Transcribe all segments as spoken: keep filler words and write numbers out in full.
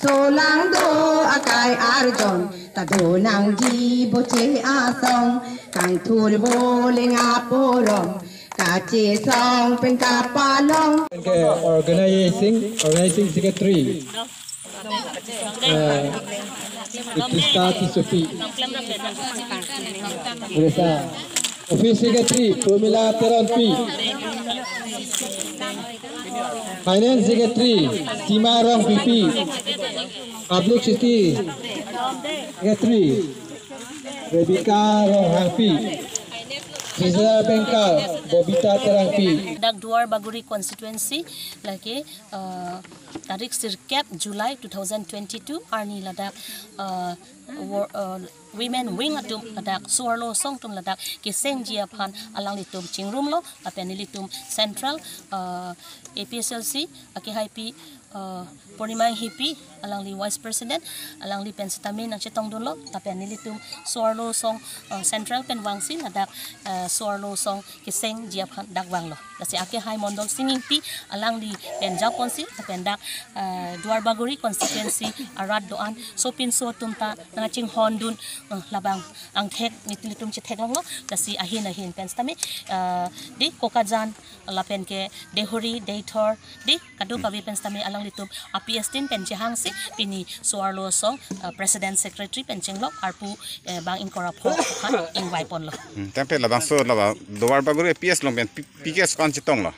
Solang do akai arjon, ta do nangji boche asong, kangthur bo lenga porom, kachesong pen kapalong. Ke organizing, organizing secretary, eh, Krista Tissopi. Krista. Office Secretary, Promila Teronpi. Finance Secretary, Sima Rongpipi. Publicity Secretary, Rebecca Ronghangpi. Treasurer Bangkal, Bobita Terangpi. Dak Duar Bagori constituency lake, uh, tarik sirkep July two thousand twenty-two arni ladak, uh, wo-, uh, women wing atum ladak, so-arlo asong atum ladak kesengji aphan alanglitum chingrumlo, lapen nelitum central, uh, A P H L C akehaipi, uh, Purnima Enghipi, alangli vice president, alangli pen sitame nangchetongdunlo, lapen nelitum so-arlo asong, uh, central pen vangsi ladak, uh, so-arlo asong kesengji aphan dak vanglo. Lasi akehai Mondol Sing Ingti alangli pen japonsi, lapen dak, uh, Duar Bagori constituency arat do-an sopinso atum ta nangchinghondun, uh, labang angthek nelitum chetheklonglo. Lasi ahin ahin pen sitame, uh, di Kokajan, lapen ke Deihori, Deithor, di kadokave pen sitame alanglitum a P S team pen chehangsi pini so-arlo asong, uh, president secretary pen chenglok arpu, eh, bang ingkoi ra pho aphan ingvaiponlo. Hmm, tangte labangso labang Duar Bagori A P S along pen pi-, pi ke ko-an chetonglo?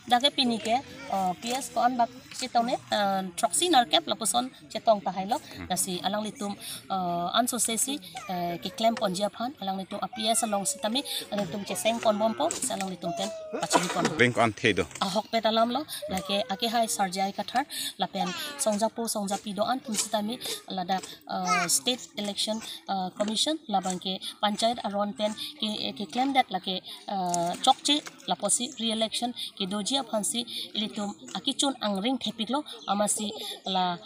Dak ke pini ke, uh, P S ko-an bak chetong ne, uh, throksi nerkep lapuson chetong tahailo. Lasi alanglitum, uh, ansose si, uh, keklemponji aphan alanglitum a P S along sitame alanglitum chesengponbompo, si alanglitum pen pachiniponbom. Ring ko-an the do? Ahokpet alamlo, lake akehai Sarjai Kathar, lapen songjapo songjapi do-an atum sitame ladak, uh, State Election, uh, Commission labang ke panchayat aron pen ke, keklemdet lake, uh, chokche lapusi re-election kedoji aphansi ilitum akechun angring thepiklo, amatsi la,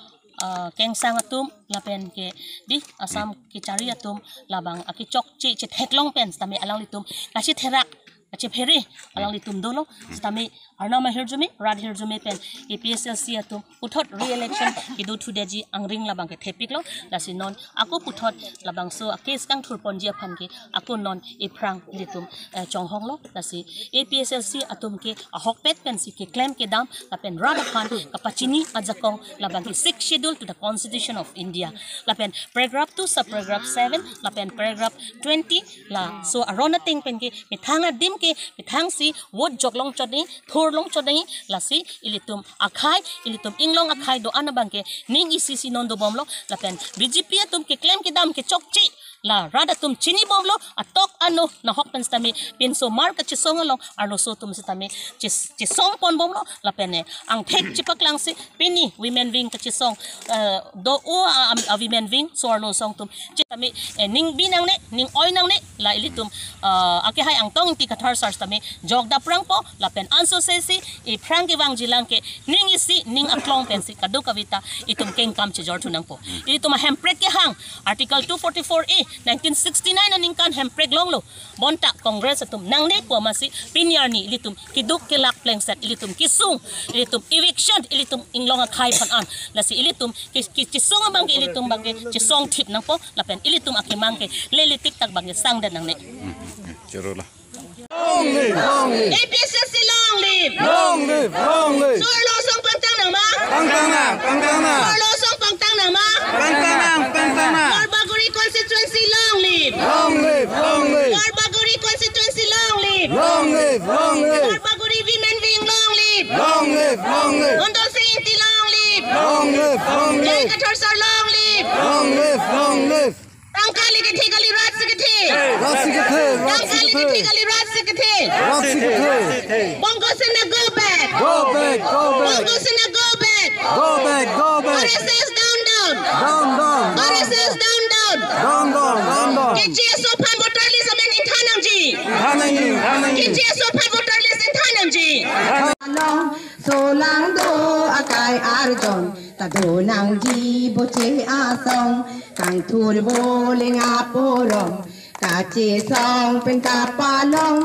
ah, kengsang atum lapen ke di Assam kechari atum labang akechokche chetheklong pen sitame alanglitum kachetherak kachephere alanglitum dolo, sitame arnam ahirjume, rat ahirjume pen A P H L C atum puthot re-election kedo thudetji angring labang ke thepiklo. Lasi non ako puthot labangso a-case kangthurponji aphan ke ako non iphrang ilitum, eh, chonghonglo. Lasi A P H L C atum ke ahokpet pensi keklem kedam lapen rat aphan kapachini ajakong labang ke Sixth Schedule to the Constitution of India, lapen paragraph two, subparagraph seven, lapen paragraph twenty, laso aron ateng pen ke methang adim ke methangsi vote joklong chot nangji, thurlong chot nangji, lasi ilitum akhei, ilitum inglong akhei do-an abang ke ning isi si non dobomlo, lapen B J P atum keklem kedam kechokche la rat atum chinibomlo, atok ano nahok pen sitame pinsomar kachesong along arloso atum sitame ches-, chesongponbomlo, lapen, eh, angthek chepaklangsi pini women wing kachesong, eh, do-o a, a, a women wing so-arlo asong atum sitame, eh, ning bi nangne, ning oi nangne, la ilitum, ah, akehai Angtong Ingti Kathar sar sitame jok daprangpo, lapen ansose si iphrang kevangjilang ke ning isi ning aklong pensi kadokave ta itum kengkam chejor thunangpo. Ilitum ahemprek kehang Article two forty-four A, nineteen sixty-nine aningkan hemprek longlo. Bonta Congress atum nangne pu amatsi pini arni ilitum keduk kelak plengset, ilitum kesung, ilitum eviction, ilitum inglong akhei aphan an. Lasi ilitum ke, ke, chesung abang ke ilitum abang ke chesong thip nangpo, lapen ilitum akemang ke lele tik tak abang ke sangdet nangne. Choro la. Long live, long live. A P H L C long live. Long live, long live. So-arlo asong pangtang nang ma? Pangtang nang, pangtang nang. So-arlo asong pangtang nang ma? Pangtang nang, pangtang nang. Duar Bagori constituency long live. Long live, long live. Duar Bagori constituency long live. Long live, long live. Duar Bagori women wing long live. Long live, long live. Mondol Sing Ingti long live. Long live, long live. Jai Kathar sar long live. Long live, long live. Tangka le kethe kali, rat si kethe? Rat si kethe, rat si kethe. Tangka le kethe kali, rat si kethe? Rat si kethe. Bongo Sena go back. Go back, go back. Bongo Sena go back. Go back, go back. R S S down, down. Down, down, down. R S S down, down. Down, down, down, down. Keche aso aphan voter list amen ingthan nangji. Ingthan nangji, ingthan nangji. Keche aso aphan voter list ingthan nangji. Along solang do akai arjon, ta do nangji boche asong, kangthur bo lenga porom, kachesong pen kapalong.